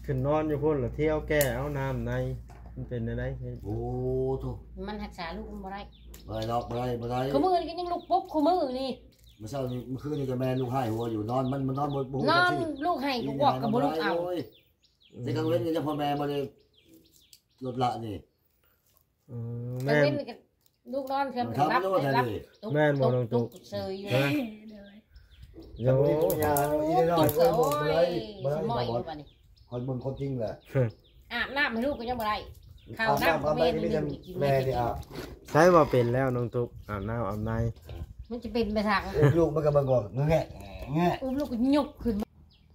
ຂຶ້ນນອນຢູ່ພຸ້ນລະ ທ່ຽວແກ່ເອົານ້ຳໃນ ມັນເປັນແນວໃດ? ໂອ້ໂທ້ ມັນຮັກສາລູກມັນບໍ່ໄດ້ ບໍ່ໄດ້ດອກ ບໍ່ໄດ້ ບໍ່ໄດ້ ຄູ່ມື້ນີ້ກໍຍັງລຸກປຸກຄູ່ມື້ນີ້ ມື້ເຊົ້ານີ້ ມື້ຄືນນີ້ກໍແມ່ລູກໄຫ້ຫົວຢູ່ ນອນ ມັນ ມັນນອນບໍ່ ບໍ່ຮູ້ຈັກຊິ ນອນລູກໄຫ້ກໍອວກກໍບໍ່ລຸກເອົາ ໂອ້ຍ ອືມ ແຕ່ກາງເວັນກໍຍັງພໍ່ແມ່ບໍ່ໄດ້ລົດລະນີ້ ອືມ ກາງເວັນນີ້ກໍລູກນອນເທື່ອມັນກໍຫຼັບ ແມ່ນບໍ່ ແມ່ນບໍ່ ໄດ້ຫຼັບ ນ້ອງຕຸກ? ຕຸກເຊີຍຢູ່ ຮະ? ໂອ້ ຕຸກ ໂອ້ຍ ບໍ່ໄດ້ ບໍ່ໄດ້ ສະໝອຍຢູ່ບັດນີ້ ຂ້ອຍເບິ່ງຄວາມຈິງແຫຼະ ອາບນ້ຳໃຫ້ລູກກໍຍັງບໍ່ໄດ້ ເຂົ້ານ້ຳກໍແມ່ນໜຶ່ງກິນ ແມ່ນີ້ອາບ ໃຊ້ວ່າເປັນແລ້ວນ້ອງຕຸກ ອາບນ້ຳອາບໃນ ມັນຈະເປັນໄປທາງ ອຸບລູກມັນກໍເບິ່ງບໍ່ ແງະ ແງະ ອຸບລູກກໍຍົກຂຶ້ນ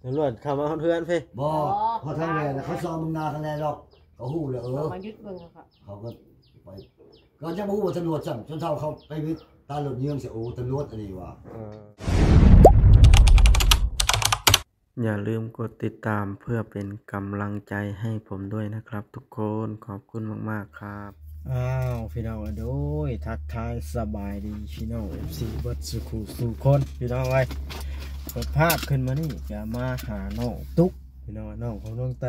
ຕຳຫຼວດເຂົ້າມາຮອດເຮືອນພີ້ ບໍ່ ບໍ່ ເພາະທາງແມ່ນະ ເຂົາຊອມເບິ່ງໜ້າກັນແນ່ດອກ ເຂົາຮູ້ແລ້ວ ເອີ ເຂົາມາຍຶດເບິ່ງ ເຂົາກໍໄປ ກໍຍັງບໍ່ຮູ້ວ່າຕຳຫຼວດຊ້ຳ ຈົນເຖົ້າເຂົາໄປວິດຕາລົດເຍືອງເສຍ ໂອ້ ຕຳຫຼວດອັນນີ້ວ່າ ເອີ ຢ່າລືມກົດຕິດຕາມເພື່ອເປັນກຳລັງໃຈໃຫ້ຜົມດ້ວຍນະຄັບທຸກຄົນ ຂອບຄຸນມາກໆຄັບ. ອ້າວ ພີ່ນ້ອງເອີຍ ໂດຍ ທັກທາຍສະບາຍດີພີ່ນ້ອງເອັຟຊີເບິດສູ່ຄູ່ສູ່ຄົນ ພີ່ນ້ອງເອີຍ ເປີດພາບຂຶ້ນມານີ້ກະມາຫານ້ອງຕຸກ ພີ່ນ້ອງ ນ້ອງຂອງນ້ອງແຕ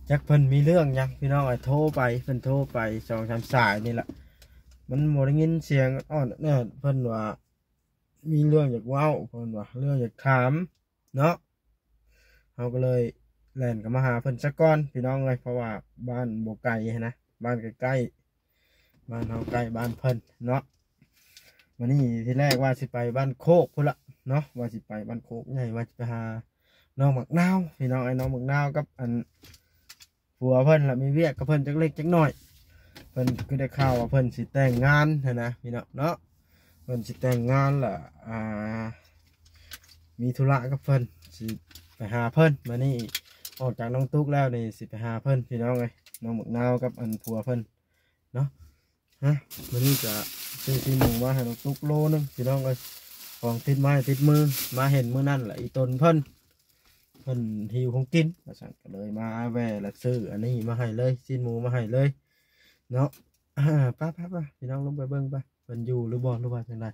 ຈັກເພິ່ນມີເລື່ອງຫຍັງ ພີ່ນ້ອງເອີຍ ໂທໄປ ເພິ່ນໂທໄປສອງສາມສາຍນີ້ລະ ມັນບໍ່ໄດ້ຍິນສຽງອ່ອນແອດ ເພິ່ນວ່າມີເລື່ອງຢາກເວົ້າ ເພິ່ນວ່າເລື່ອງຢາກຖາມ ເນາະ ເຮົາກໍເລີຍແລ່ນເຂົ້າມາຫາເພິ່ນຊະກ່ອນພີ່ນ້ອງເອີຍ ເພາະວ່າບ້ານບໍ່ໄກຫັ້ນນະ ບ້ານໃກ້ໆ ບ້ານເຮົາໃກ້ບ້ານເພິ່ນເນາະ. ມື້ນີ້ທີແລກວ່າຊິໄປບ້ານໂຄກພຸ້ນລະເນາະ ວ່າຊິໄປບ້ານໂຄກໃຫຍ່ ວ່າຊິໄປຫານ້ອງໝາກນາວ ພີ່ນ້ອງເອີຍ ນ້ອງໝາກນາວກັບອັນ ຜົວເພິ່ນລະມີວຽກກັບເພິ່ນຈັກເລັກຈັກນ້ອຍ ເພິ່ນຄືໄດ້ຂ່າວວ່າເພິ່ນຊິແຕ່ງງານຫັ້ນນະພີ່ນ້ອງເນາະ ເພິ່ນຊິແຕ່ງງານລະ ອ່າ ມີທຸລະກັບເພິ່ນ ຊິໄປຫາເພິ່ນ ມື້ນີ້ອອກຈາກນ້ອງຕຸກແລ້ວນີ້ຊິໄປຫາເພິ່ນພີ່ນ້ອງເອີຍ ນ້ອງໝາກນາວກັບອັນຜົວເພິ່ນເນາະ. ຮະ ມື້ນີ້ກະຊື້ຊີ້ນໝູມາໃຫ້ນ້ອງຕຸກໂລໜຶ່ງພີ່ນ້ອງເອີຍ ຂອງຕິດໄມ້ຕິດມື ມາເຫັນມື້ນັ້ນລະ ອີ່ຕົນເພິ່ນ ເພິ່ນຫິວຂອງກິນວ່າຊັ້ນ ກະເລີຍມາແວ່ລະຊື້ອັນນີ້ມາໃຫ້ເລີຍ ຊີ້ນໝູມາໃຫ້ເລີຍເນາະ. ອາ ໄປໆໆ ພີ່ນ້ອງລົງໄປເບິ່ງໄປ ເພິ່ນຢູ່ຫຼືບໍ່ ຫຼືວ່າຈັ່ງໃດ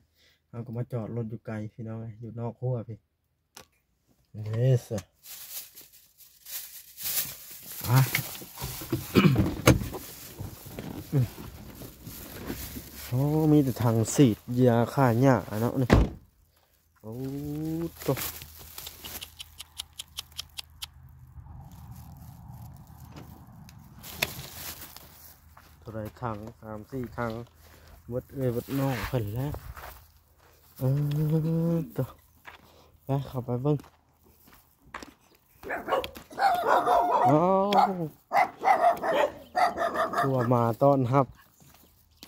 ເຮົາກໍມາຈອດລົດຢູ່ໄກພີ່ນ້ອງເອີຍ ຢູ່ນອກຮົ້ວພີ້ ເດ້ຊະ ອາ ໂອ້ ມີແຕ່ຖັງສີດຢາຂ້າຫຍ້າເນາະນີ້. ໂອ້ໂຕ ເທົ່າໃດຖັງ ສາມສີ່ຖັງ ເບິດເອື້ອຍເບິດນ້ອງເພິ່ນແລ້ວ. ເອີໂຕ ໄປເຂົ້າໄປເບິ່ງ. ອ້າວ ຕົວມາຕ້ອນຮັບ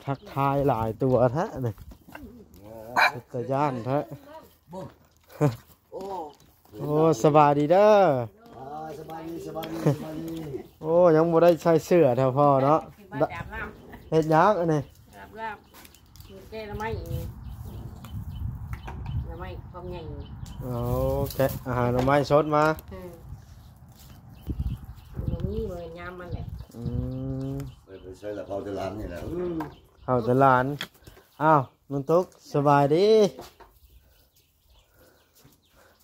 ທັກທາຍຫຼາຍຕົວແທ້ນີ້ ເປັນຕາຢ້ານແທ້. ໂອ້ ໂອ້ ສະບາຍດີເດີ. ອ່າ ສະບາຍດີ ສະບາຍດີ ສະບາຍດີ. ໂອ້ ຍັງບໍ່ໄດ້ໃສ່ເສື້ອແທ້ພໍ່ເນາະ. ເຮັດຫຍັງອັນນີ້? ລາບ ແກງໜໍ່ໄມ້ນີ້ ໜໍ່ໄມ້ຄວາມໃຫຍ່. ໂອ້ ແກະ ອາຫານໜໍ່ໄມ້ສົດມາ. ອືມ ບໍ່ມີ ບໍ່ແມ່ນຍາມມັນແຫຼະ. ອືມ ໄປໃສ່ລະ ເຜົາແຕ່ຫຼານນີ້ແຫຼະ. ເຜົາແຕ່ຫຼານ. ອ້າວ ນ້ອງຕຸກ ສະບາຍດີ.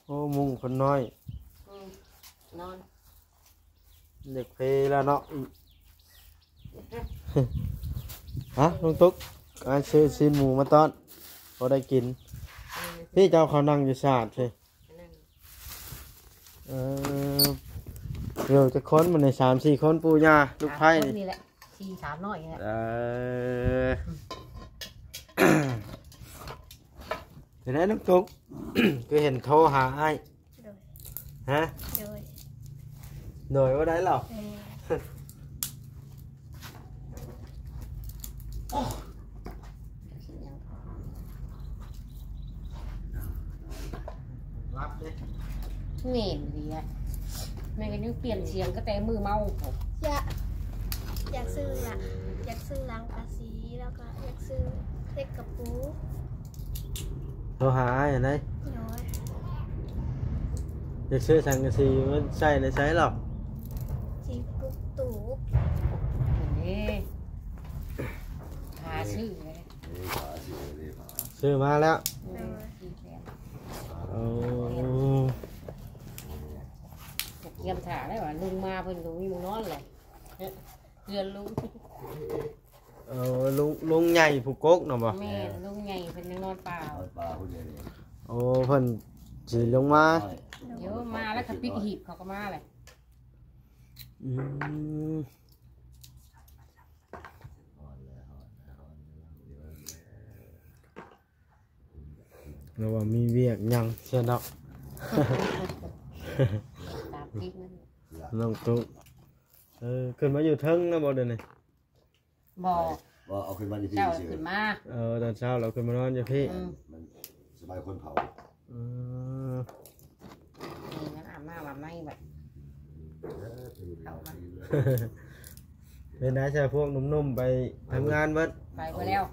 ໂອ້ ມຸ້ງຄົນນ້ອຍ. ອືມ ນອນ ຢາກເພແລ້ວເນາະ. ຮະ ນ້ອງຕຸກ ອ້າຍຊື້ຊີ້ນໝູມາຕ້ອນ ພໍໄດ້ກິນ. ເອີ ພີ່ ເຈົ້າເຂົ້ານັ່ງຢູ່ສາດພີ້. ນັ່ງ ເອີ ຢູ່ຈັກຄົນ? ມື້ນີ້ສາມສີ່ຄົນ ປູ່ຍ່າ ລູກໃພ້ນີ້ແຫຼະ. ສີ່ສາມນ້ອຍນີ້ແຫຼະ. ເອີ ເປັນໄດນ້ອງຕຸກ ຄືເຫັນໂທຫາອ້າຍ? ໂດຍ ຮະ? ໂດຍ ໂດຍວ່າໃດລະ? ເອີ ລັບເດ້. ແມ່ນດີລະ ແມ່ກໍຍັງປ່ຽນສຽງກໍແຕ່ມື້ເມົາ. ຢາກ ຢາກຊື້ລະ ຢາກຊື້ລັງກະສີ ແລ້ວກໍຢາກຊື້ເຫຼັກກະປູ. ໂທຫາອ້າຍຫັ້ນໃດ? ໂດຍ ຢາກຊື້ສັງກະສີ ມັນໃສ່ໃນໃສລະ? ຊິປຸກຕູບ. ເດ້ ຫາຊື້ເລີຍ. ຊື້ມາແລ້ວ. ໂດຍ ໂອ້ ຢາກ ຕຽມຖ້າໄດ້ວ່າລຸງມາເພິ່ນກໍມີໝ່ອງນອນແຫຼະ ເຮືອນລຸງ. ເອີ ລຸງ ລຸງໃຫຍ່ຜູ້ກົກນະບໍ່? ແມ່ນ ລຸງໃຫຍ່ເພິ່ນຍັງນອນປ່າ ນອນປ່າຜູ້ດຽວນີ້. ໂອ້ ເພິ່ນຊິລົງມາ ດຽວມາແລ້ວກໍປິດຫີບເຂົາກໍມາແຫຼະ. ອືມ ຫຼືວ່າມີວຽກຫຍັງຊັ້ນເນາະ ຕາມຕິດນັ້ນ ນ້ອງຕຸກ. ເອີ ຂຶ້ນມາຢູ່ເທິງນະບໍ່ດຽວນີ້? ບໍ່ ບໍ່ ເອົາຂຶ້ນມາຢູ່ພີ້ເຊົ້າຂຶ້ນມາ. ເອີ ຕອນເຊົ້າລາວຂຶ້ນມານອນຢູ່ພີ້. ອືມ ມັນສະບາຍຄົນເຜົາ. ອືມ ນີ້ມັນອາບນ້ຳອາບໃນບັດ ເອີ ເຂົ້າມາ. ເປັນໄດ ໃສ່ພວກໜຸ່ມໆໄປທຳງານເບິດ? ໄປເບິດແລ້ວ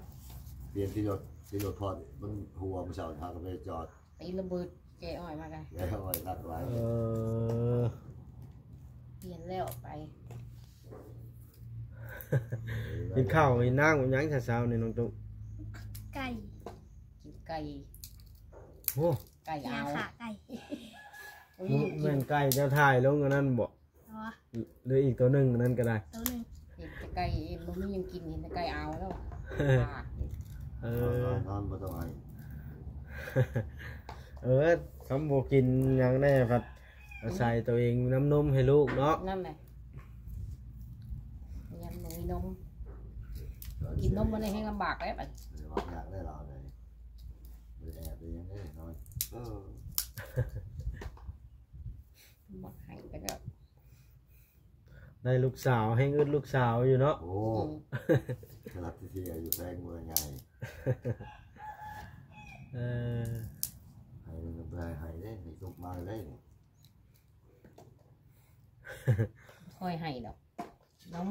ປ່ຽນທີ່ລົດ ທີ່ລົດພອດມັນຮົ່ວມື້ເຊົ້າ ຫາກໍໄປຈອດ ຕີລະເບີດແກ່ອ້ອຍມາກະ ແກ່ອ້ອຍຄັກຫຼາຍ. ເອີ ປ່ຽນແລ້ວໄປ. ກິນເຂົ້າກິນນ້ຳຫຍັງເຊົ້າໆນີ້ນ້ອງຕຸກ? ໄກ່ ກິນໄກ່. ໂອ້ ໄກ່ອາວ ຂ້າໄກ່. ໂອ້ຍ ແມ່ນໄກ່ເຈົ້າຖ່າຍລົງອັນນັ້ນບໍ່? ອໍ ຫຼືອີກໂຕໜຶ່ງ ອັນນັ້ນກໍໄດ້ ໂຕໜຶ່ງ. ເຫັນແຕ່ໄກ່ ບໍ່ມີຫຍັງກິນ ເຫັນແຕ່ໄກ່ອາວແລ້ວ. ເອີ ນອນ ນອນ ບໍ່ຕ້ອງໃຫ້. ເອີ ຄຳບໍ່ກິນຫຍັງແດ່ ພັດອາໄສໂຕເອງນຳນົມໃຫ້ລູກເນາະ. ນັ້ນແຫຼະ ຍັງບໍ່ມີນົມ ກິນນົມມັນແຮງລຳບາກແລ້ວບັດ. ບໍ່ໄດ້ວ່າຍາກໄດ້ລາວໃດ ບໍ່ໄດ້ແອບໄດ້ຫຍັງເດ້ນ້ອຍ. ເອີ ບໍ່ໃຫ້ໄປແລ້ວ. ໄດ້ລູກສາວ ແຮງອຶດລູກສາວຢູ່ເນາະ. ໂອ້ ອືມ ຂະໜາດທີ່ອາຍຸແພງບໍ່ໄດ້ງ່າຍ. ເອີ ໃຫ້ມັນກໍບໍ່ໄດ້ໃຫ້ເດ້ ໃຫ້ຕົກມາເລີຍ. ຄ່ອຍໃຫ້ດອກ ນົມ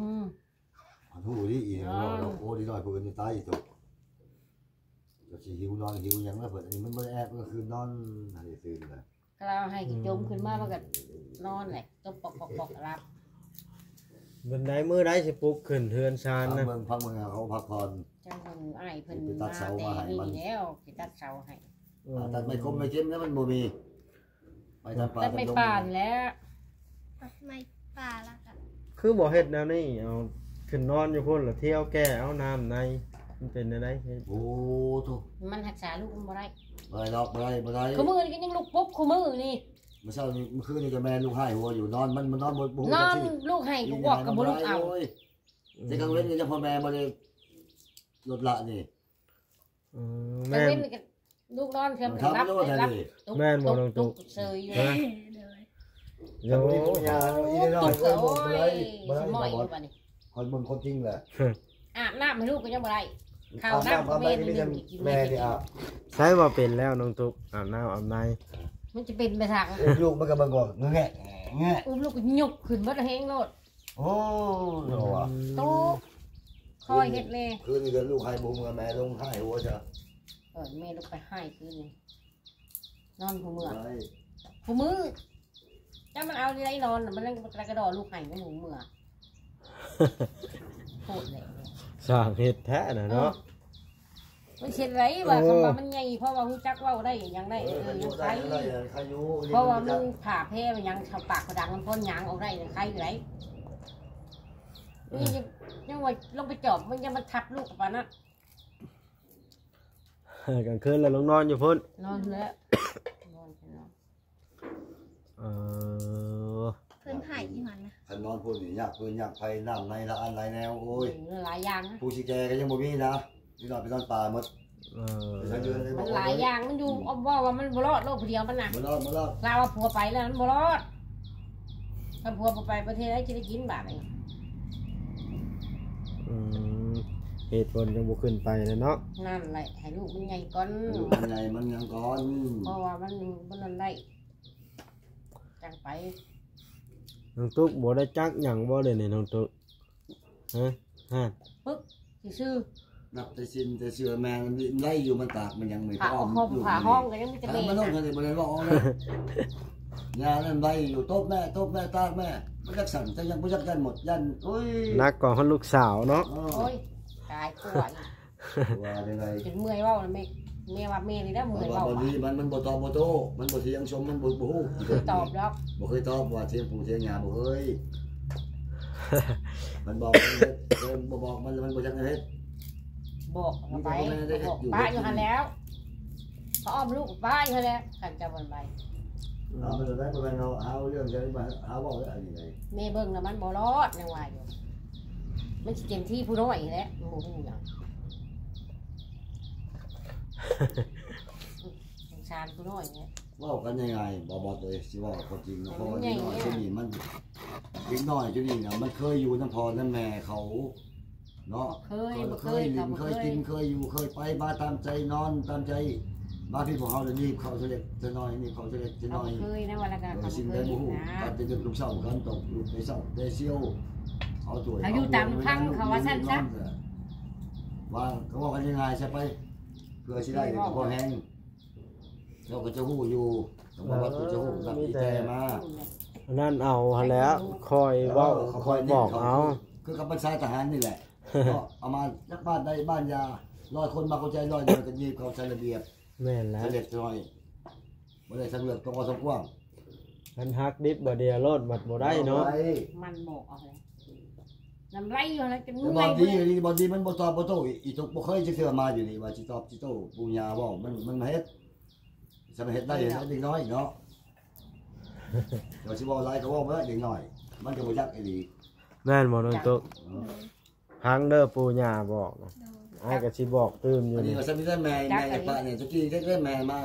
ມັນຮູ້ດີອີ່ ເອີ ໂອ້ ດີໜ້ອຍຜູ້ອື່ນນີ້ຕາຍອີ່ຕົກ. ກໍຊິຫິວນອນຫິວຫຍັງແລ້ວ ເພິ່ນອັນນີ້ມັນບໍ່ໄດ້ແອບ ກາງຄືນນອນໃຫ້ຕື່ນແຫຼະ. ກະລາວໃຫ້ກະຈົມຂຶ້ນມາ ມັນກະນອນແຫຼະ ຕົບປອກໆໆ ຫຼັບ. ເບິ່ງໃດມື້ໃດຊິປຸກຂຶ້ນເຮືອນຊານນະ. ພັກເບິ່ງ ພັກເບິ່ງໃຫ້ເຂົາພັກຜ່ອນ. ຈັ່ງເບິ່ງອ້າຍເພິ່ນມາແຕ່ນີ້ແລ້ວ ຊິຕັດເສົາໃຫ້. ເອີ ຕັດໄມ້ກົມໄມ້ເກັມແລ້ວມັນບໍ່ມີ. ໄປຕາມປ່າ ຕັດໄມ້ປ່າແຫຼະ ຕັດໄມ້ປ່າແລ້ວກະ ຄືບໍ່ເຮັດແນວນີ້ ເອົາຂຶ້ນນອນຢູ່ພຸ້ນ ລະທ່ຽວແກ່ເອົານ້ຳໃນ ມັນເປັນແນວໃດ? ໂອ້ໂທ້ ມັນຮັກສາລູກມັນບໍ່ໄດ້. ບໍ່ໄດ້ດອກ ບໍ່ໄດ້ ບໍ່ໄດ້. ຄູ່ມື້ນີ້ກໍຍັງລຸກປຸກ ຄູ່ມື້ນີ້. ມື້ເຊົ້ານີ້ ມື້ຄືນນີ້ກໍແມ່ລູກໄຫ້ຫົວຢູ່ ນອນ ມັນ ມັນນອນບໍ່ ບໍ່ຮູ້ຈັກຊິ ນອນ ລູກໄຫ້ກໍອວກກໍບໍ່ລຸກເອົາ. ໂອ້ຍ ແຕ່ກາງເວັນກໍຍັງພໍ່ແມ່ບໍ່ໄດ້ລົດລະນີ້. ອືມ ກາງເວັນນີ້ກໍລູກນອນເທື່ອມັນກໍຫຼັບ ຫຼັບ. ແມ່ນບໍ່ນ້ອງຕຸກ? ເຊີຍຢູ່. ຮະ? ໂອ້ຍ ໂອ້ຍ ບໍ່ໄດ້ ບໍ່ໄດ້ ບໍ່ໄດ້ ຂ້ອຍເບິ່ງຄວາມຈິງແຫຼະ. ອາບນ້ຳໃຫ້ລູກກໍຍັງບໍ່ໄດ້ ເຂົ້ານ້ຳກໍແມ່ນີ້ໜຶ່ງກິນ ແມ່ນີ້ອາບ. ໃຊ້ບໍ່ເປັນແລ້ວນ້ອງຕຸກ ອາບນ້ຳອາບໃນ ມັນຈະເປັນໄປທາງ ອຸ້ມລູກມັນກໍເບິ່ງບໍ່ ແງະ ແງະ ອຸ້ມລູກກໍຍົກຂຶ້ນເບິດແຮງໂລດ. ໂອ້ ເນາະວ່າ ອືມ ໂຕ ຄອຍເຮັດແດ່. ຄືນນີ້ກໍລູກໄຫ້ບໍ່ເມືອ ແມ່ລົງໄຫ້ຫົວຊະ. ເອີ ແມ່ລົງໄປໄຫ້ຄືນນີ້ ນອນຜູ້ເມືອ ຜູ້ມື້. ຈັກມັນເອົາທີ່ໃດນອນ ມັນຍັງກະກະດໍລູກໄຫ້ບໍ່ເມືອ. ໂພດແຫຼະ ຊ່າງເຮັດແທ້ນະເນາະ. ເອີ ມັນເຮັດໄດ້ວ່າ ໂອ້ ຄຳວ່າມັນໃຫຍ່ ເພາະວ່າຮູ້ຈັກເວົ້າໄດ້ຫຍັງໄດ້ ເອີ ເອີ ຍັງໄຄ. ເພາະວ່າມັນຜ້າແພມັນຫຍັງ ເຂົ້າປາກເຂົ້າດັງ ມັນພໍຍ່າງອອກໄດ້ ຍັງໄຄຢູ່ໃດ. ເອີ ນີ້ຍັງ ຍັງວ່າລົງໄປຈອບ ມັນຍັງມາທັບລູກປານນັ້ນ. ກາງຄືນລະລົງນອນຢູ່ພຸ້ນ ນອນແລ້ວ ນອນ ນອນ. ເອີ ເພິ່ນໃຫ້ຢູ່ຫັ້ນນະ ຄັນນອນພຸ້ນນີ້ຍາກເພິ່ນຍາກໄພ ນ້ຳໃນລະອັນຫຼາຍແນວ ໂອ້ຍ ເອີ ຫຼາຍຢ່າງນະ. ຜູ້ຊິແກ່ກໍຍັງບໍ່ມີນະ ນີ້ນອນໄປນອນປ່າໝົດ. ເອີ ມັນຫຼາຍຢ່າງ ມັນຢູ່ ເວົ້າວ່າມັນບໍ່ລອດໂລກຜູ້ດຽວມັນນະ ບໍ່ລອດ ບໍ່ລອດ. ລາວວ່າຜົວໄປແລ້ວມັນບໍ່ລອດ ຄັນຜົວບໍ່ໄປປະເທດໃດຊິໄດ້ກິນບາດນີ້. ອືມ ເຫດຜົນຈັ່ງບໍ່ຂຶ້ນໄປແຫຼະເນາະ. ນັ້ນແຫຼະ ໃຫ້ລູກມັນໃຫຍ່ກ່ອນ ໃຫ້ລູກມັນໃຫຍ່ມັນຫຍັງກ່ອນ ເພາະວ່າມັນບໍ່ນັ້ນໄດ້ ຈັ່ງໄປ. ນ້ອງຕຸກບໍ່ໄດ້ຈັກຫຍັງບໍ່ເດນີ້ນ້ອງຕຸກ? ຮະ ຮະ ປຶກຊື່ໆ ນັບແຕ່ຊິນແຕ່ເຊື່ອແມ່ນໄດ້ຢູ່ ມັນຕາກມັນຫຍັງນີ້ ຜ້າອ້ອມ ຜ້າຫ້ອງກໍຍັງມີແຕ່ແມ່ ມັນລົງ ບໍ່ໄດ້ເວົ້າອອກເລີຍ. ຍານັ້ນໄດ້ຢູ່ ຕົບແມ່ ຕົບແມ່ ຕາກແມ່ ບໍ່ຈັກສັ່ນ ແຕ່ຍັງບໍ່ຈັກຢ້ານໝົດ ຢ້ານ ໂອ້ຍ ໜັກກວ່າຮອດລູກສາວເນາະ. ເອີ ໂອ້ຍ ຕາຍກວ່າອີກ ວ່າຈັ່ງໃດ ຈົນເມື່ອຍເວົ້ານະແມ່. ແມ່ວ່າແມ່ນີ້ແຫຼະ ບໍ່ເຄີຍເວົ້າ ບໍ່ດີ ມັນ ມັນບໍ່ຕອບບໍ່ໂຕ້ ມັນບໍ່ຖຽງຊົມ ມັນບໍ່ ບໍ່ຮູ້ ບໍ່ເຄີຍຕອບດອກ ບໍ່ເຄີຍຕອບວ່າຖຽງປູຖຽງຍ່າ ບໍ່ເຄີຍ ມັນບອກມັນເຮັດ ບໍ່ບອກມັນ ມັນບໍ່ຢາກເຮັດ ບອກເອົາໄປ ບອກປະຢູ່ຫັ້ນແລ້ວ ເຂົາອ້ອມລູກປະຢູ່ຫັ້ນແຫຼະ ຄັນເຈົ້າບໍ່ໄປ ເອົາໄປໂລດໄດ້ ບໍ່ແມ່ນເຮົາ ເຮົາເລື່ອງໃດ ເຮົາເວົ້າໄດ້ອັນນີ້ໄດ໋ ແມ່ເບິ່ງແລ້ວມັນບໍ່ລອດ ຍັງວ່າຢູ່ ມັນຊິເຕັມທີ່ຜູ້ນ້ອຍນີ້ແຫຼະ ມັນບໍ່ຮູ້ຫຍັງ ສົງສານຜູ້ນ້ອຍນີ້ ເວົ້າກັນງ່າຍໆ ບໍ່ບອດເອີຍ ຊິເວົ້າຄວາມຈິງເນາະ ເພາະວ່າເດັກນ້ອຍຈຸນີ້ມັນ ເດັກນ້ອຍຈຸນີ້ນະ ມັນເຄີຍຢູ່ນຳພໍ່ນຳແມ່ເຂົາເນາະ ບໍ່ເຄີຍ ບໍ່ເຄີຍ ເຂົາບໍ່ເຄີຍ ເຂົາບໍ່ເຄີຍ ເຄີຍຫຼິ້ນ ເຄີຍກິນ ເຄີຍຢູ່ ເຄີຍໄປມາຕາມໃຈ ນອນຕາມໃຈ ມາພີ້ພວກເຮົາລະໜີບເຂົ້າເທື່ອເລັກເທື່ອນ້ອຍ ໜີບເຂົ້າເທື່ອເລັກເທື່ອນ້ອຍ ເຂົາບໍ່ເຄີຍນະ ວ່າລະກະ ເອີ ເຂົາບໍ່ເຄີຍຫຼິ້ນນະ ສິ່ງໃດບໍ່ຮູ້ ການແຕ່ເດືອນລຸກເຊົ້າ ການຕ້ອງລຸກແຕ່ເຊົ້າແຕ່ຊຽວ ເອົາຖ້ວຍ ເຂົາຢູ່ຕາມລຳພັງ ເຂົາວ່າຊັ້ນຊະ ວ່າ ເຂົາເວົ້າກັນງ່າຍໆຊະໄປ ເພື່ອຊິໄດ້ກໍພໍແຮງ ເຈົ້າກໍຈະຮູ້ຢູ່ ກໍບໍ່ວ່າຕົວຈະຮູ້ ເອີ ຮັບອີແຕ່ມາ ອັນນັ້ນເອົາຫັ້ນແຫຼະ ຄ່ອຍເວົ້າ ເອີ ຄ່ອຍບອກເອົາ ຄືກັບບັນຊາທະຫານນີ້ແຫຼະ ເນາະ ເອົາມາຈາກບ້ານໃດບ້ານຢາ ຮ້ອຍຄົນມາເຂົ້າໃຈຮ້ອຍດຽວ ກໍຫຍິບເຂົ້າໃສ່ລະບຽບ ແມ່ນແລ້ວ ເລັກນ້ອຍ ບໍ່ໄດ້ສັງເລິກຕ້ອງເວົ້າສອງກວ້າງ ຄັນຫັກດິບບໍ່ເດຍໂລດ ມັນບໍ່ໄດ້ເນາະ ມັນບອກເອົາແຫຼະ ນ້ຳໄຫຼຢູ່ຫັ້ນແຫຼະ ຈົນເມື່ອຍ ແຕ່ບາງທີ ບາງທີມັນບໍ່ຕອບບໍ່ໂຕ້ ອີ ອີຕຸກບໍ່ເຄີຍຈັກເທື່ອມາຢູ່ນີ້ ວ່າຊິຕອບຊິໂຕ້ ປູ່ຍ່າເວົ້າ ມັນ ມັນມາເຮັດ ຊິມາເຮັດໄດ້ ເດັກນ້ອຍເນາະ ເຈົ້າຊິເວົ້າຫຼາຍກໍເວົ້າບໍ່ໄດ້ ເດັກນ້ອຍ ມັນກໍບໍ່ຈັກອີ່ຫຼີ ແມ່ນບໍ່ນ້ອງຕຸກ? ເອີ ຟັງເດີ ປູ່ຍ່າບອກນະ ໂດຍ ອ້າຍກໍຊິບອກຕື່ມຢູ່ ອັນນີ້ວ່າຊັ້ນມີແຕ່ແມ່ ແມ່ຢາກປະນີ້ ຕະກີ້ເດັກແມ່ມາ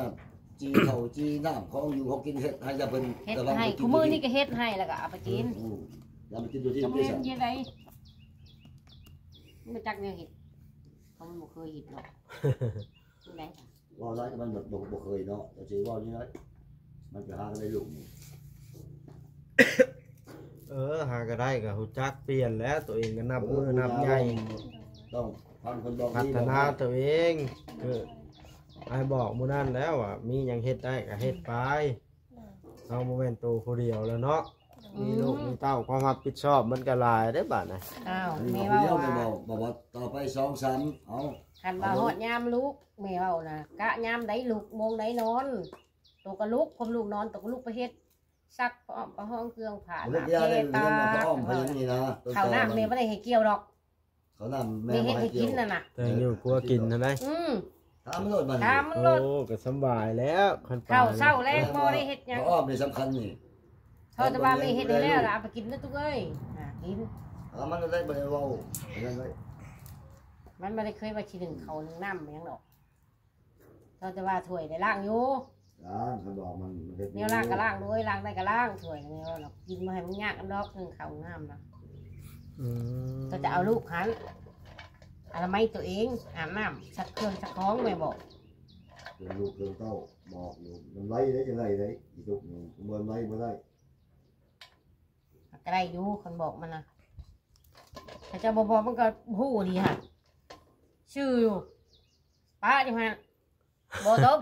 ຈີ່ເຂົ້າຈີ່ນ້ຳຂອງຢູ່ຂອງກິນ ເຮັດໃຫ້ລະເພິ່ນ ເຮັດໃຫ້ ລະວັງໄປກິນ ຄູ່ມື້ນີ້ກໍເຮັດໃຫ້ ແລ້ວກໍເອົາໄປກິນ ອືມ ຢ່າໄປກິນຢູ່ທີ່ ຕ້ອງເຮັດຈັ່ງໃດ ບໍ່ຈັກແນວເຮັດ ເພາະມັນບໍ່ເຄີຍເຮັດເນາະ ຈັ່ງໃດ ເວົ້າຫຼາຍກໍມັນບໍ່ ບໍ່ ບໍ່ເຄີຍເນາະ ແຕ່ຊິເວົ້ານີ້ ມັນກໍຫາກໍໄດ້ລູກນີ້ ເອີ ຫາກໍໄດ້ ກໍຮູ້ຈັກປ່ຽນແລ້ວ ຕົວເອງກໍນັບມື້ນັບໃຫຍ່ ຕ້ອງຟັງເພິ່ນບອກ ພັດທະນາຕົວເອງ ຄືອ້າຍບອກມື້ນັ້ນແລ້ວວ່າ ມີຫຍັງເຮັດໄດ້ກໍເຮັດໄປ ເຮົາບໍ່ແມ່ນໂຕຜູ້ດຽວແລ້ວເນາະ ອືມ ມີລູກມີເຕົ້າ ຄວາມຮັບຜິດຊອບມັນກໍຫຼາຍເດ້ບາດນະ ອ້າວ ແມ່ເວົ້າວ່າ ບໍ່ ບໍ່ ຕໍ່ໄປສອງສາມ ເອົາ ຄັນວ່າຮອດຍາມລູກ ແມ່ເວົ້ານະ ກະຍາມໃດລຸກ ໂມງໃດນອນ ໂຕກໍລຸກ ພວມລູກນອນ ໂຕກໍລຸກໄປເຮັດ ຊັກຜ້າອ້ອມຜ້າຫ້ອງ ເຄື່ອງຜ້າໜ້າແພຕາ ເຂົ້ານ້ຳແມ່ບໍ່ໄດ້ໃຫ້ກ່ຽວດອກ ເຂົ້ານ້ຳແມ່ບໍ່ໃຫ້ກ່ຽວ ແຕ່ຢູ່ຄົວກິນຫັ້ນໃດ ອືມ ຖາມມັນໂລດບາດນີ້ ຖາມມັນໂລດ ໂອ້ ກໍສຳບາຍແລ້ວ ຄັນປານ ເຂົ້າເຊົ້າແລງບໍ່ໄດ້ເຮັດຫຍັງ ຜ້າອ້ອມນີ້ສຳຄັນນີ້ ເຂົາແຕ່ວ່າແມ່ເຮັດໃຫ້ແລ້ວລະ ເອົາໄປກິນເດີຕຸກເອີຍ ຫາກິນ ຖາມມັນໂລດໄດ໋ ບໍ່ໄດ້ເວົ້າ ມັນບໍ່ໄດ້ເຄີຍວ່າຊິໜຶ້ງເຂົ້າໜຶ້ງນ້ຳຫຍັງດອກ ເຂົາແຕ່ວ່າຖ້ວຍໄດ້ລ້າງຢູ່ ລ້າງ ຄັນບອກມັນ ມັນເຮັດຢູ່ ແນວລ້າງກໍລ້າງໂດຍ ລ້າງໄດ້ກໍລ້າງຖ້ວຍ ແນວເນາະ ກິນບໍ່ໃຫ້ມັນຍາກນຳດອກ ເລື່ອງເຂົ້ານ້ຳນະ ອືມ ເຂົາຈະເອົາລູກຫັ້ນ ອະນາໄມຕົວເອງ ອາບນ້ຳ ຊັກເຄື່ອງຊັກຂອງ ແມ່ບອກ ເລື່ອງລູກເລື່ອງເຕົ້າ ບອກຢູ່ ນ້ຳໄຫຼໄດ້ ຈັ່ງໃດໄດ້ ອີຕຸກນີ້ ບໍ່ນ້ຳໄຫຼບໍ່ໄດ້ ກໍໄດ້ຢູ່ ຄັນບອກມັນນະ ຖ້າເຈົ້າບໍ່ບອກມັນກໍຮູ້ດີຫັ້ນ ຊື່ຢູ່ ປະຢູ່ຫັ້ນ ບໍ່ຕົບ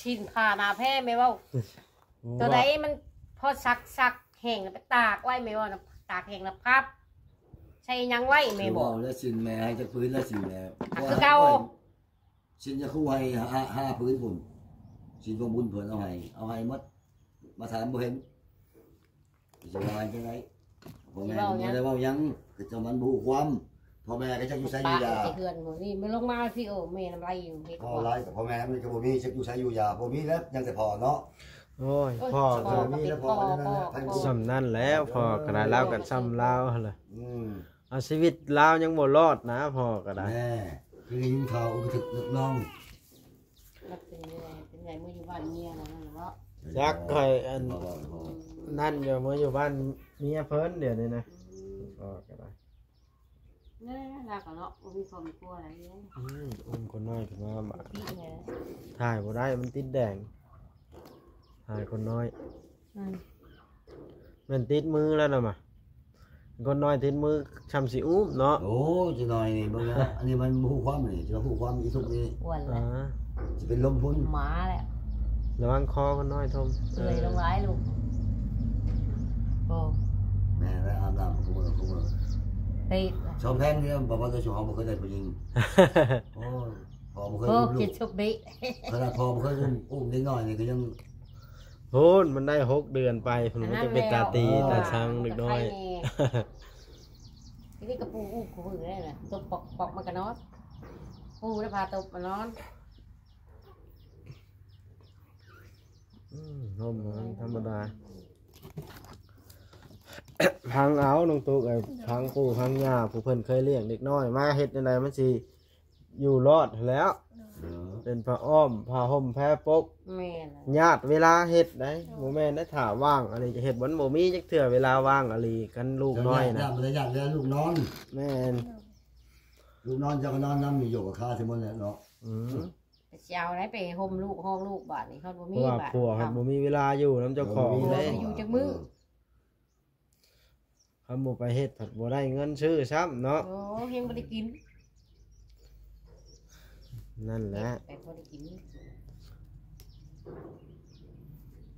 ສິ້ນຜ້າໜ້າແພແມ່ເວົ້າ ໂຕໃດມັນພໍຊັກ ຊັກແຫ້ງແລ້ວໄປຕາກໄວ້ ແມ່ເວົ້ານະ ຕາກແຫ້ງແລ້ວພັບ ໃສ່ຫຍັງໄວ້ແມ່ບອກ ຄືເວົ້າແລ້ວ ສິ້ນແມ່ໃຫ້ຈັກຜືນແລ້ວ ສິ້ນແມ່ ກໍຄືເກົ່າ ສິ້ນຍາຄູໃຫ້ຫ້າ ຫ້າຜືນພຸ້ນ ສິ້ນຂອງບຸນເພິ່ນເອົາໃຫ້ ເອົາໃຫ້ໝົດ ມາຖາມບໍ່ເຫັນ ຊິວ່າຈັ່ງໃດ ພໍ່ແມ່ກໍບໍ່ໄດ້ເວົ້າຫຍັງ ຄືເຈົ້າມັນບໍ່ຮູ້ຄວາມ ພໍ່ແມ່ກໍຈັກຢູ່ໃສຢູ່ຢາ ປະໄວ້ທີ່ເຮືອນໝູ່ນີ້ ມັນລົງມາພີ້ ໂອ້ ແມ່ນ້ຳໄຫຼຢູ່ ເຮັດ ພໍ່ຫຼາຍກໍພໍ່ແມ່ມັນກໍບໍ່ມີ ຈັກຢູ່ໃສຢູ່ຢາ ບໍ່ມີແລ້ວ ຍັງແຕ່ພໍ່ເນາະ ໂອ້ຍ ໂອ້ຍ ພໍ່ກໍ ພໍ່ກໍມີແລ້ວ ພໍ່ ພໍ່ ພໍ່ ພໍ່ ສ່ຳນັ້ນແຫຼະ ພໍ່ກໍໄດ້ ລາວກໍສ່ຳລາວຫັ້ນແຫຼະ ອືມ ເອົາຊີວິດລາວຍັງບໍ່ລອດນະ ພໍ່ກໍໄດ້ ແນ່ ຄືໄດ້ຍິນຂ່າວອຶກກະທຶກນຶກນອງ ມັນເປັນເປັນໃຫຍ່ເມືອຢູ່ບ້ານເມຍແລ້ວນັ້ນເນາະ ຈັກຂ້ອຍອັນນັ້ນຢູ່ ເມືອຢູ່ບ້ານເມຍເພິ່ນດຽວນີ້ນະ ອືມ ກໍໄດ້ ແນ່ ລາວກໍເນາະ ບໍ່ມີຄອບມີຄົວແລ້ວ ອືມ ອຸ້ມຄົນນ້ອຍຂຶ້ນມາບາດ ຖ່າຍບໍ່ໄດ້ ມັນຕິດແດງ ຖ່າຍຄົນນ້ອຍ ອືມ ແມ່ນຕິດມືແລ້ວນະມະ ຄົນນ້ອຍຕິດມືຊ່ຳຊິອຸ້ມເນາະ ໂອ້ ຈັກໜ້ອຍນີ້ເບິ່ງນະ ອັນນີ້ມັນບໍ່ຮູ້ຄວາມນີ້ ຈະຮູ້ຄວາມອີສຸກນີ້ ອ້ວນແລ້ວ ອ່າ ຊິເປັນລົມພຸ້ນ ໝາແລ້ວ ລະວັງຄໍຄົນນ້ອຍທົມ ເອື້ອຍລົງຫຼາຍລູກ ໂອ້ ແມ່ນແລ້ວ ອາບນ້ຳຄູ່ມື້ ຄູ່ມື້ ເອີ ຊອມແພງນີ້ ບໍ່ວ່າແຕ່ຊຸມເຮົາບໍ່ເຄີຍໄດ້ຜູ້ຍິງ ໂອ້ຍ ພໍ່ ບໍ່ເຄີຍອຸ້ມລູກ ເຈັດສິບເບະ ຂະໜາດພໍ່ບໍ່ເຄີຍອຸ້ມ ອຸ້ມເດັກນ້ອຍນີ້ກໍຍັງ ພຸ້ນ ມັນໄດ້ຫົກເດືອນໄປ ພຸ້ນ ມັນຈະເປັນຕາຕີ ເອີ ຕາຊັງເດັກນ້ອຍ ທີນີ້ກໍປູອຸ້ມຄູ່ມື້ໄດ້ນະ ຕົບປອກໆ ມັນກໍນອນ ປູແລ້ວພາຕົບມານອນ. ອືມ ຮົ່ມມັນທຳມະດາ ພັງເອົານ້ອງຕຸກເອີຍ ພັງປູ່ພັງຍ່າ ຜູ້ເພິ່ນເຄີຍລ້ຽງເດັກນ້ອຍມາ ເຮັດແນວໃດມັນຊິຢູ່ລອດຫັ້ນແຫຼ້ວ ເອີ ເປັນຜ້າອ້ອມ ຜ້າຫົ່ມ ແພປົກ ແມ່ນ ຍາດເວລາເຮັດໄດ໋ ບໍ່ແມ່ນໄດ້ຖ້າວ່າງ ອັນນີ້ຈະເຮັດ ມັນບໍ່ມີຈັກເທື່ອເວລາວ່າງອີ່ຫຼີ ຄັນລູກນ້ອຍນະ ຍາດ ຍາດເວລາລູກນອນ ແມ່ນ ລູກນອນເຈົ້າກໍນອນນຳ ຢູ່ກັບຄາຊິໝົດແຫຼະເນາະ ອືມ. ໄປຊິເອົາໃດ ໄປຮົ່ມລູກ ຮອງລູກ ບາດນີ້ເຮົາບໍ່ມີ ເພາະວ່າ ບາດ ຜົວເຮົາບໍ່ມີເວລາຢູ່ນຳເຈົ້າຂອງເດ້ ເອີ ຢູ່ຈັກມື້ ເອີ ຄັນບໍ່ໄປເຮັດ ພັດບໍ່ໄດ້ເງິນຊື້ຊ້ຳເນາະ ໂອ້ ຍັງບໍ່ໄດ້ກິນ ນັ້ນແຫຼະ ໄປບໍ່ໄດ້ກິນ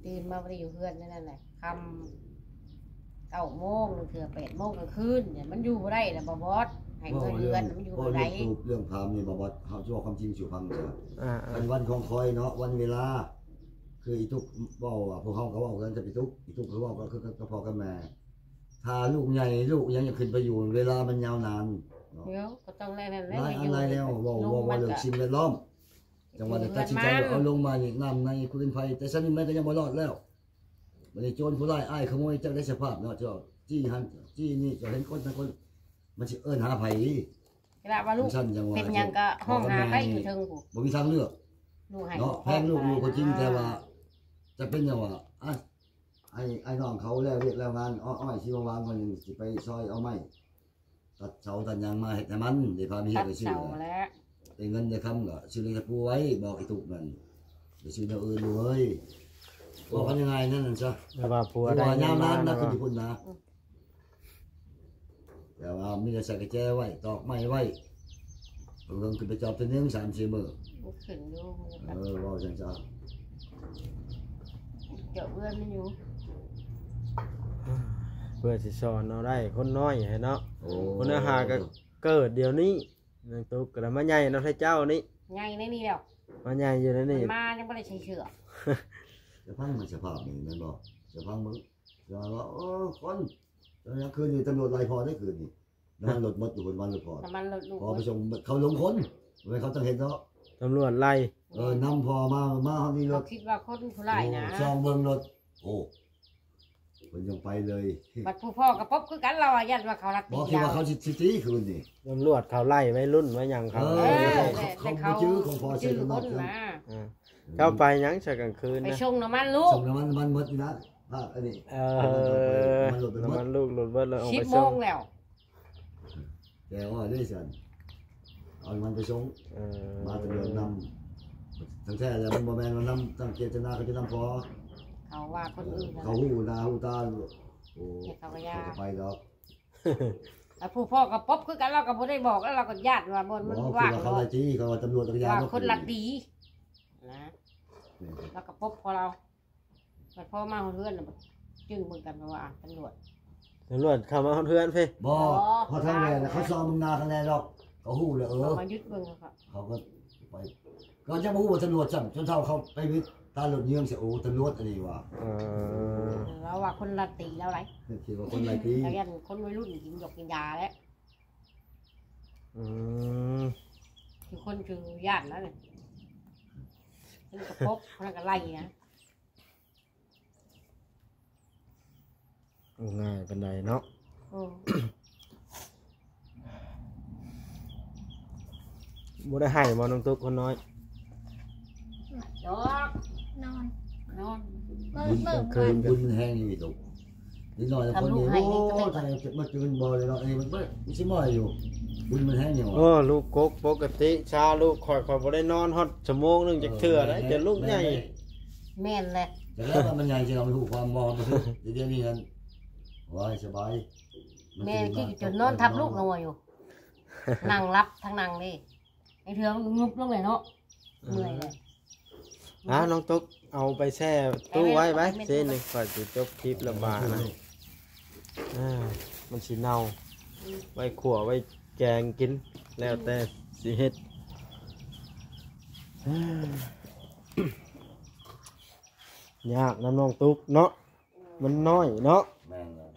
ຕື່ນມາບໍ່ໄດ້ຢູ່ເຮືອນນັ້ນແຫຼະ ຄ່ຳເກົ້າໂມງ ເທື່ອແປດໂມງກາງຄືນ ມັນຢູ່ບໍ່ໄດ້ລະ ບໍ່ບອດ ໃຫ້ເມືອເຮືອນ ມັນຢູ່ບໍ່ໄດ້ ເວົ້າເລື່ອງຕູບເລື່ອງພາມນີ້ ບໍ່ບອດ ເຮົາຊິເວົ້າຄວາມຈິງສູ່ຟັງຊະ ອ່າໆ ຄັນວັນຂອງຂ້ອຍເນາະ ວັນເວລາ ຄືອີຕຸກເວົ້າວ່າ ພວກເຮົາກໍເວົ້າກັນກັບອີຕຸກ ອີຕຸກກໍເວົ້າກັບ ກັບພໍ່ກັບແມ່ ຖ້າລູກໃຫຍ່ ລູກຍັງຢາກຂຶ້ນໄປຢູ່ ເວລາມັນຍາວນານເນາະ ດຽວກໍຕ້ອງແນວນັ້ນແຫຼະ ຫຼາຍອັນຫຼາຍແນວ ເວົ້າ ເວົ້າເລື່ອງສິ່ງແວດລ້ອມ ຈັ່ງວ່າໄດ້ຕັດສິນໃຈວ່າ ເອົາລົງມານີ້ ນ້ຳໃນຟືນໄຟ ແຕ່ຊັ້ນນີ້ມັນກໍຍັງບໍ່ລອດແລ້ວ ບັດນີ້ໂຈນຜູ້ຮ້າຍອ້າຍຂະໂມຍ ຈັກໄດ້ສະພາບເນາະ ເຈົ້າຈີ້ຫັ້ນຈີ້ນີ້ ເຈົ້າເຫັນຄົນທັງຄົນ ມັນຊິເອີ້ນຫາໃຜ? ເວລາວ່າລູກເປັນຫຍັງກໍຮ້ອງຫາໃຜຢູ່ເທິງພຸ້ນ ບໍ່ມີທາງເລືອກເນາະ ແພງລູກຢູ່ກໍຈິງ ແຕ່ວ່າຈະເປັນຫຍັງວ່າ ອ້າຍ ອ້າຍນ້ອງເຂົາແລ້ວວຽກແລ້ວງານ ອ້ອຍໆ ຊິມາວາງ ຂ້ອຍຍັງຊິໄປຊ່ອຍເອົາໄມ້ ຕັດເສົາຕັດຫຍັງມາເຮັດໃຫ້ມັນ ໄດ້ພາມີເຮັດໄດ້ຊື້ ໄດ້ເງິນໄດ້ຄຳກໍຊື້ເລັກຕະປູໄວ້ ບອກອີຕຸກນັ້ນ ໄປຊື້ແນວອື່ນເວີຍ ເວົ້າກັນງ່າຍໆ ນັ້ນຊະ ແຕ່ວ່າຜົວໄດ້ເງິນມາ ຍາວນານນະ ເນາະ ຄືຢູ່ພຸ້ນນະ ແຕ່ວ່າມີແຕ່ໃສ່ກະແຈໄວ້ ຕອກໄມ້ໄວ້ ເພິ່ນຂຶ້ນໄປຈອບເທື່ອໜຶ່ງ ສາມສີ່ມື້ ບໍ່ຂຶ້ນຢູ່ ເອີ ເວົ້າຈັ່ງຊັ້ນ ເຈາະເຮືອນມັນຢູ່ ເພື່ອຊິສອນເອົາໄດ້ຄົນນ້ອຍຫັ້ນເນາະ ໂອ້ ຄົນເຮົາຫາກໍເກີດດຽວນີ້ ນາງຕຸກກໍໄດ້ມາໃຫຍ່ເນາະ ແທ້ເຈົ້ານີ້ ໃຫຍ່ໃນນີ້ແລ້ວ ມາໃຫຍ່ຢູ່ໃນນີ້ ມາຍັງບໍ່ໄດ້ໃສ່ເສື້ອ ຈະຟັງມັນສະພາບນີ້ແມ່ນບໍ່ ຈະຟັງເບິ່ງ ຈະວ່າ ໂອ້ ຄົນ ຕອນກາງຄືນນີ້ຕຳຫຼວດໄລ່ພໍ່ໄດ້ຄືນນີ້ ນ້ຳມັນລົດໝົດຢູ່ ນ້ຳມັນລົດລູກ ພໍໄປສົ່ງເຂົາລົງຄົນ ບໍ່ແມ່ນເຂົາຕ້ອງເຮັດເນາະ ຕຳຫຼວດໄລ່ ເອີ ນຳພໍ່ມາ ມາຮອດນີ້ລົດ ເຂົາຄິດວ່າຄົນຜູ້ຮ້າຍນະ ໂອ້ ສ່ອງເບິ່ງລົດ ໂອ້ ເພິ່ນຍັງໄປເລີຍ ບັດຜູ້ພໍ່ກໍປົບຄືກັນ ລາວວ່າຢ້ານວ່າເຂົາລັກຕີ ບໍ່ ຄິດວ່າເຂົາຊິ ຊິຕີຄືນນີ້ ຕຳຫຼວດເຂົາໄລ່ໄວລຸ້ນໄວຫຍັງເຂົາ ເອີ ເອີ ເຂົາ ເຂົາ ເຂົາບໍ່ຈື່ຂອງພໍ່ໃສ່ກັນເນາະ ນະ ອ່າ ເຈົ້າໄປຫຍັງຊະກາງຄືນນະ ໄປສົ່ງນ້ຳມັນລູກ ສົ່ງນ້ຳມັນ ນ້ຳມັນໝົດນີ້ນະ ພາກອັນນີ້ ເອີ ນ້ຳມັນລົດ ນ້ຳມັນລູກລົດເບິດແລ້ວອອກໄປສົ່ງ ສິບໂມງແລ້ວ ແຕ່ວ່າເດ້ຊັ້ນ ເອົາມັນໄປສົ່ງ ເອີ ມາຕຳຫຼວດນຳ ທັງແທ້ແລ້ວມັນບໍ່ແມ່ນວ່ານຳຕັ້ງເຈດຕະນາເຂົາຈະນຳພໍ ເຂົາວ່າຄົນອື່ນ ເຂົາຮູ້ໜ້າຮູ້ຕາ ໂອ້ ເຂົາກໍຢ່າ ເຂົາກໍໄປດອກ ແລ້ວຜູ້ພໍ່ກໍປົບຄືກັນ ລາວກໍບໍ່ໄດ້ບອກ ແລ້ວລາວກໍຢ້ານວ່າບ່ອນມັນວ່າງ ເຂົາໄລ່ຕີ ເຂົາວ່າຕຳຫຼວດກໍຢ້ານ ວ່າຄົນລັກຕີນະ ແມ່ນ ລາວກໍປົບພໍລາວ ບັດພໍມາຮອດເຮືອນນະ ຈຶ່ງເບິ່ງກັນ ເພາະວ່າຕຳຫຼວດ ຕຳຫຼວດເຂົ້າມາຮອດເຮືອນພີ້ ບໍ່ ບໍ່ ຮອດທາງແລນ ເຂົາຊອມເບິ່ງໜ້າທາງແລນດອກ ເຂົາຮູ້ແລ້ວ ເອີ ເຂົາມາຍຶດເບິ່ງ ເຂົາກໍໄປ ກໍຍັງບໍ່ຮູ້ວ່າຕຳຫຼວດຊ້ຳ ຈົນເຖົ້າເຂົາໄປວິດຕາລົດເຍືອງໃສ່ ໂອ້ ຕຳຫຼວດອັນນີ້ວ່າ ເອີ ລາວວ່າຄົນລັກຕີລາວໄດ໋ ຄິດວ່າຄົນລັກຕີ ລາວຢ້ານຄົນໄວລຸ້ນກິນຢອກກິນຢາແຫຼະ ອືມ ຄືຄົນຄືຢ້ານນັ້ນ ມັນກະປົບ ມັນກະໄລ່ນະ ບໍ່ງ່າຍປານໃດເນາະ ເອີ ບໍ່ໄດ້ໄຫ້ບໍ່ນ້ອງຕຸກຄົນນ້ອຍ? ດອກ ນອນ ນອນ ມື້ ມື້ ມື້ ບຸນມັນແຮງຢູ່ດອກ ນິດໜ້ອຍຄົນນີ້ ໂອ້ ຕາຍ ມາຕື່ນບໍ່ເລີຍເນາະ ອັນນີ້ມັນ ມັນຊິມອຍຢູ່ ບຸນມັນແຮງຢູ່ ໂອ້ ລູກກົກ ປົກກະຕິຊາລູກຂ້ອຍ ຂ້ອຍບໍ່ໄດ້ນອນຮອດຊົ່ວໂມງໜຶ່ງຈັກເທື່ອ ເອີ ໄດ໋ ແມ່ນ ຈົນລູກໃຫຍ່ ແມ່ນແຫຼະ ຈັກແລ້ວວ່າມັນໃຫຍ່ຊິເອົາໄປຮູ້ຄວາມບໍ່ ດຽວນີ້ຫັ້ນ ໂອ້ຍ ສະບາຍ ແມ່ນກິນຈົນນອນທັບລູກລົງມາຢູ່ ນັ່ງຫຼັບທັງນັ່ງເດ້ ໄອ້ເທື່ອມັນກໍງຶບລົງເລີຍເນາະ ເອີ ເມື່ອຍເລີຍ ອ່າ ນ້ອງຕຸກ ເອົາໄປແຊ່ຕູ້ໄວ້ໄວ້ ເຮັດ ເຊັ່ນນີ້ ຂ້ອຍຊິຈົບຄລິບລະບາດນະ ອ່າ ມັນຊິເນົ່າ ໄວ້ຂົ້ວໄວ້ແກງກິນ ແລ້ວແຕ່ຊິເຮັດ ຍາກນຳນ້ອງຕຸກເນາະ ມັນນ້ອຍເນາະ ແມ່ນແລ້ວ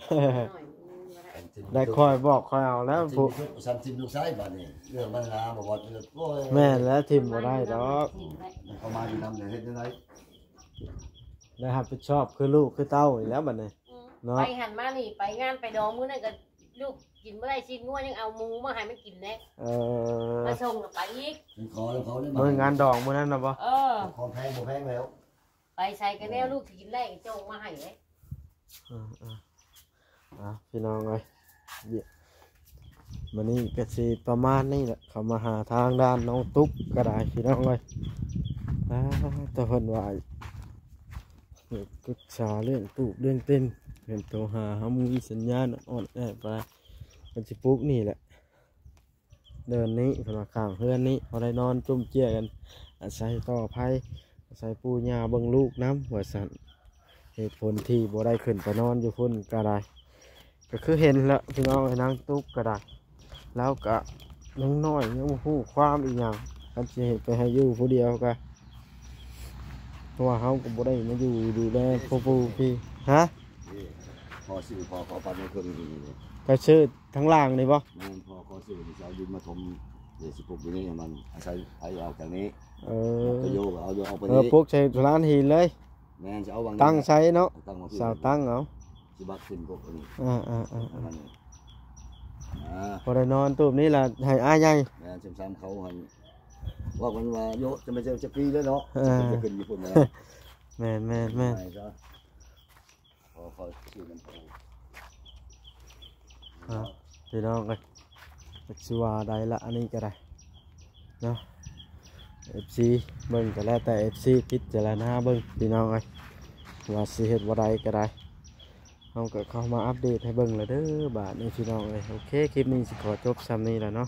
ໄດ້ຄອຍບອກຄອຍເອົາແລ້ວ ຄັນຖິ້ມລູກຊາຍບາດນີ້ ເລື່ອງບັນຫາບໍ່ວ່າ ໂອ້ຍ ແມ່ນແລ້ວ ຖິ້ມບໍ່ໄດ້ດອກ ເຂົາມາຢູ່ນຳ ຈະເຮັດຈັ່ງໃດ ໄດ້ຮັບຜິດຊອບຄືລູກຄືເຕົ້ານີ້ແລ້ວບາດນີ້ ອືມ ເນາະ ໄປຫັ້ນມານີ້ ໄປງານໄປດອງມື້ນັ້ນກໍລູກກິນບໍ່ໄດ້ ຊີ້ນງົວຍັງເອົາໝູມາໃຫ້ມັນກິນແດ່ ເອີ ມາສົ່ງກໍໄປອີກ ໄປຂໍນຳເຂົາໄດ້ ມື້ງານດອງມື້ນັ້ນນະບໍ່ ເອີ ຂອງແພງບໍ່ແພງແລ້ວ ໄປໃສກໍແນວ ແມ່ນ ລູກຊິກິນໄດ້ກໍເຈົ້າເອົາມາໃຫ້ເດ້ ເອີໆ ອ່າ ພີ່ນ້ອງເອີຍ ມື້ນີ້ກໍຊິປະມານນີ້ແຫຼະ ເຂົ້າມາຫາທາງດ້ານນ້ອງຕຸກກໍໄດ້ ພີ່ນ້ອງເອີຍ ອ່າ ແຕ່ເພິ່ນວ່າ ປຶກສາເລື່ອງປູກເລື່ອງເຕັ້ນ ເພິ່ນໂທຫາເຮົາ ມີສັນຍານອ່ອນແອປາ ເພິ່ນຊິປູກນີ້ແຫຼະ ເດີ່ນນີ້ ເພິ່ນວ່າຂ້າງເຮືອນນີ້ ພໍໄດ້ນອນຈຸ້ມເຈ້ຍກັນ ອາໄສຕໍ່ໄພ ອາໄສປູ່ຍ່າເບິ່ງລູກນຳ ວ່າຊັ້ນ ເຫດຜົນທີ່ບໍ່ໄດ້ຂຶ້ນໄປນອນຢູ່ພຸ້ນກໍໄດ້ ກໍຄືເຫັນແຫຼະ ພີ່ນ້ອງເອີຍ ນາງຕຸກກໍໄດ້ ລາວກະຍັງນ້ອຍ ຍັງບໍ່ຮູ້ຄວາມອີ່ຫຍັງ ຄັນຊິໃຫ້ໄປໃຫ້ຢູ່ຜູ້ດຽວກະ ເພາະວ່າເຮົາກໍບໍ່ໄດ້ມາຢູ່ດູແລຜູ້ປູ່ພີ້ ຮະ ນີ້ ພໍ່ຊື້ ພໍ່ຂໍປັນໃນເຄື່ອງນີ້ ໄປຊື້ທາງລ່າງນີ້ບໍ່ ແມ່ນ ພໍ່ຂໍຊື້ນີ້ ຊິເອົາດິນມາຖົມ ເດຊິປຸກຢູ່ນີ້ ໃຫ້ມັນອາໄສໄຟອອກຈາກນີ້ ເອີ ຕະໂຍກໍເອົາ ເອົາໄປ ເອີ ນີ້ ປຸກໃສ່ລານຫີນເລີຍ ແມ່ນ ຊິເອົາວາງນີ້ ຕັ້ງໃສ່ເນາະ ຕັ້ງວາງພີ້ ສາວຕັ້ງເອົາ ຊິບັກຂຶ້ນພວກອັນນີ້ ອ່າໆໆ ປະມານນີ້ ອ່າ ພໍໄດ້ນອນຕູບນີ້ລະໃຫ້ອ້າຍໃຫຍ່ ແມ່ນ ຊຳໆ ເຂົາຫັ້ນ ວ່າກັນວ່າ ໂຍ ຈະໄປເຈີຈັກປີແລ້ວເນາະ ເອີ ຈະຂຶ້ນຍີ່ປຸ່ນແລ້ວ ແມ່ນໆໆ ໄປຊະ ຂໍ ຂໍຊື່ນຳໂຕ ອ່າ ພີ່ນ້ອງເອີຍ ຈັກຊິວ່າໃດລະ ອັນນີ້ກໍໄດ້ເນາະ ເອຟຊີ ເບິ່ງກໍແລ້ວແຕ່ເອຟຊີພິຈາລະນາເບິ່ງ ພີ່ນ້ອງເອີຍ ວ່າຊິເຮັດບໍ່ໄດ້ກໍໄດ້ ເຮົາກໍເຂົ້າມາອັບເດດໃຫ້ເບິ່ງແລ້ວເດີ ບາດນີ້ພີ່ນ້ອງເອີຍ ໂອເຄ ຄລິບນີ້ຊິຂໍຈົບຊ່ຳນີ້ແຫຼະເນາະ